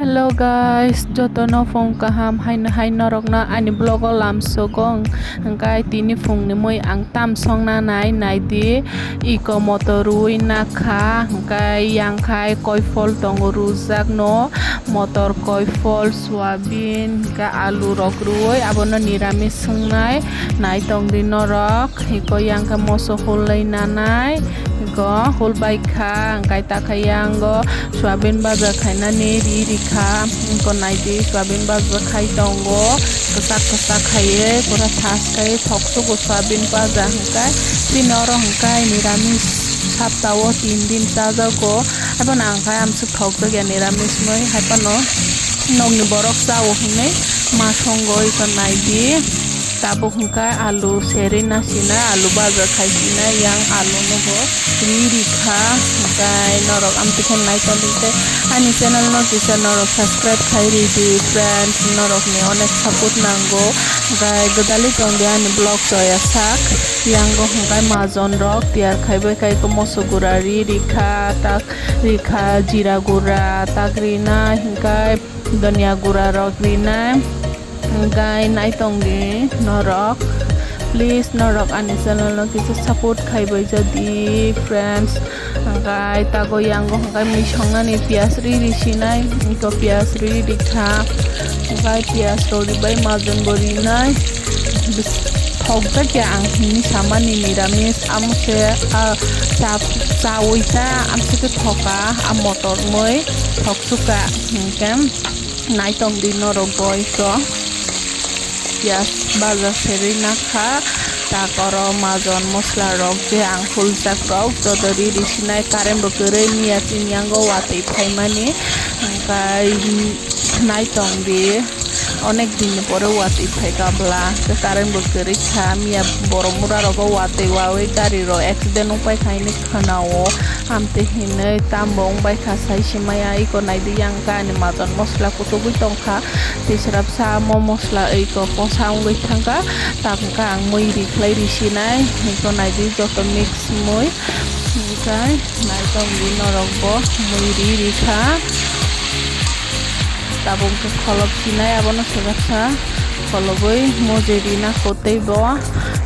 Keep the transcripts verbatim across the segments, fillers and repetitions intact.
Hello guys, jotono phung kaham haino hai norokno ani vlog o lamsogo. Hwnkhe tini phungni mui ang tam songna nai naidi, iko motor rwi nakha, hwnkhe yang khai koifol tongo rwjakno, motor koifol, soyabin, hwnkhe alu rok rwi abono niramis swngnai, nai tongdi norok. Hiko yang khe moso hulwi nanai, hiko hulbai kha, hwnkhe takha yango soyabin baja khainani ri rikha, hiko naidi soyabin baja khai tongo, kwchak kwchak khaiwi pura thas khai thoksugo soyabin baja hwnkhe, bini oro hwnkhe niramis saptao tin din chajago, haiphano ang khe amswk thokjakya niramis mui, haiphano nokni borok chao hinwi ma songo iko naidi. Tabuk hwnkhe alu serwi nasinai, alu baja khaisinai, yang alu no bo ri rikha. Hwnkhe norok amtwi khe naitongdi tei ani channel no kisa norok subscribe khai ridi friends, norok ni onek support nango. Hwnkhe gwdalwi tongdi ani vlog choya sak. Yango hwnkhe majon rok tiyar khaibai khai moso gura ri rikha, tak rikha, jira gura tak rinai, hwnkhe donia gura rok rinai. Hwnkhe naitongdi norok, please norok ani channel no kisa support khaibai jadi friends. Hwnkhe tago yango hwnkhe mui songnani piyas ri ri sinai, iko piyas ri ri kha, hwnkhe piyas rok ribai majon bo rinai. Thokjakya ang hinwi samani niramis, amo se, ah, cha, chawi ta, amswk khe thoka, a motor mui thoksuka, hwnkhe. Naitongdi norok bo iko. Piyas baja serwi nakha. Tak oro majon mosla rok je ang huljak rok joto ri ri sinai, current bo kwrwi miya chini yango watwi phaimani. Hwnkhe naitongdi onek din ni pore watwi phaikha bwla. Current bo kwrwi kha, miya borok mura rogo watwi wawi gari rok accident wngpai kha hinwi khwnao. Amtwi hinwi tambo wngbai kha sai se maya, iko naidi yang kha ani majon mosla kutugwi tongkha, tei srapsa mo mosla iko kosa wngwi thangkha, tabuk khe ang mui ri khlai ri sinai, iko naidi joto mix mui, hwnkhe naitongdi norok bo mui ri ri kha. Tabuk khe kholop sinai, abono swrapsa kholobwi mojoi rina kho tei bo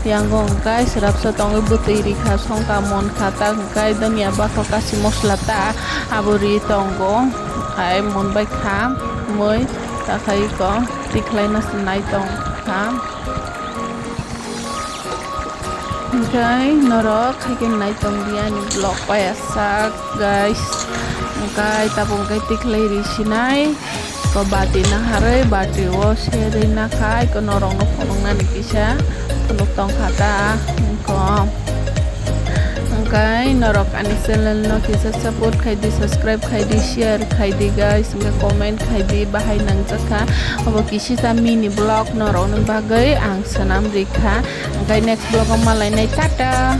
yango hwnkhe swrapsa tongwi bwtwi rikha, songkha monkha, tak hwnkhe donia bakha kasi mosla ta abo ri tongo, ai monbai kha mui, takhai ko tikhlaina se nai tongkha. Hwnkhe norok haikhe nai tongdi ani vlog payasak guys. Hwnkhe tabuk hwnkhe tikhlai ri sinai. Ko bati naharwi bati o serwi nakhai ko norokno phunuknani kisa phunuk tongkha ta. Ko hwnkhe norok ani channel no kisa support khaidi, subscribe khaidi, share khaidi guys, hwnkhe comment khaidi, bahai nangjakha obo kisisa mini vlog norokni bagwi ang swnam rikha. Hwnkhe next vlog o malainai, tata.